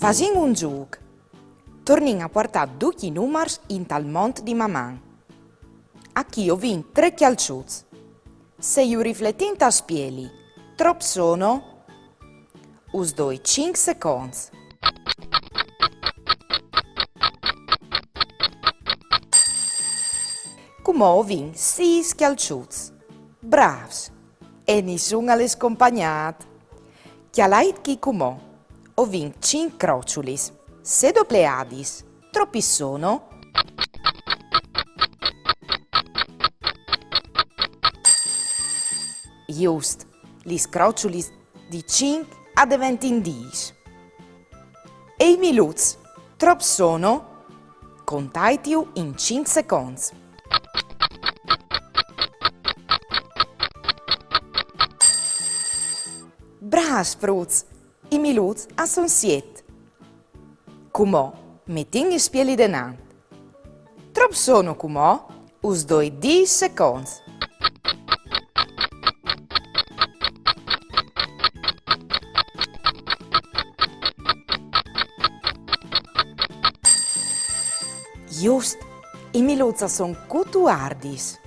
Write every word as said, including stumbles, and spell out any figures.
Fasìn un zûc. Tornìn a puartâ ducj i numars intal mont di Maman. Achì o vin trê cjalçuts. Se ju rifletìn tal spieli, trop sono? Us doi cinc seconts. Cumò o vin sîs cjalçuts. Brâfs! E nissun al è scompagnât. Cjalait chi cumò. O vin cinc croçulis. Se dopleadis, tropis sono? Just, lis croçulis di cinc a deventin dîs. E i miluts, trop sono? Contaitju in cinc seconts. Brâfs fruts! I miluts a son siet. Cumò, metìn il spieli denant. Trop sono cumò? Us doi dîs seconts. Just, i miluts a son cutuardis.